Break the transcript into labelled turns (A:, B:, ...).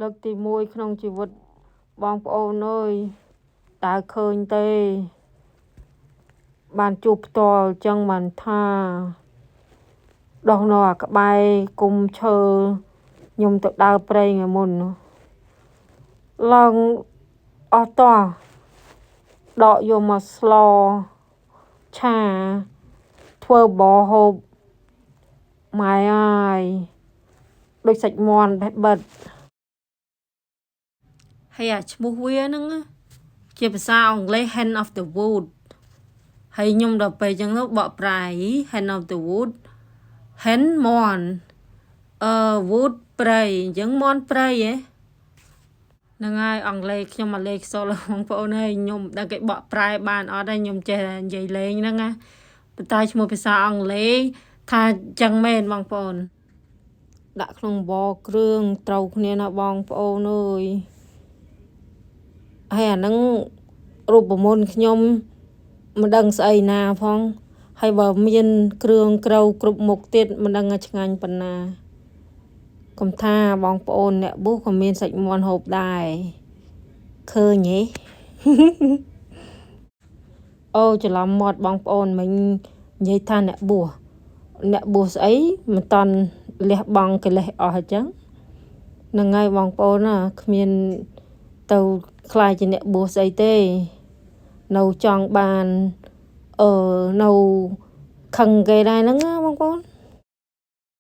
A: លើកទី1ក្នុងជីវិតបងប្អូនអើយតើឃើញទេបានជួបផ្ទាល់អញ្ចឹងបានថាដោះនៅអាក្បែរគុំឈើខ្ញុំទៅដើរព្រៃថ្ងៃមុនឡើងអស់តោះដកយកមកស្លឆាធ្វើបហូបម៉ែអើយដូចសាច់មាន់បេះបិទហើយអាឈ្មោះវាហ្នឹងជាភាសាអង់គ្លេស hen of the wood ហើយខ្ញុំដល់ពេលអញ្ចឹងទៅបកប្រែ hen of the wood hen មាន់អឺ wood ព្រៃអញ្ចឹងមាន់ព្រៃហ៎ហ្នឹងហើយអង់គ្លេសខ្ញុំមកលេខខ្សលបងប្អូនហើយខ្ញុំដឹងគេបកប្រែបានអត់ទេខ្ញុំចេះនិយាយលេងហ្នឹងណាប៉ុន្តែឈ្មោះភាសាអង់គ្លេសថាចឹងមែនបងប្អូនដាក់ក្នុងបគ្រឿងត្រូវគ្នាណាបងប្អូនអើយហើយអាហ្នឹងរូបមន្តខ្ញុំមិនដឹងស្អីណាផងហើយបើមានគ្រឿងក្រៅគ្រប់មុខទៀតមិនដឹងថាឆ្ងាញ់ប៉ុណ្ណាកុំថាបងប្អូនអ្នកបួសក៏មានសាច់មាន់ហូបដែរឃើញទេ អូច្រឡំមាត់បងប្អូនមិញនិយាយថាអ្នកបួសអ្នកបួសស្អីមិនតន់លះបង់កិលេសអស់អញ្ចឹងហ្នឹងហើយបងប្អូនណាគ្មានទៅខ្លាយជាអ្នកបួសស្អីទេនៅចង់បានអឺនៅខឹងគេដែរហ្នឹងណាបងប្អូន។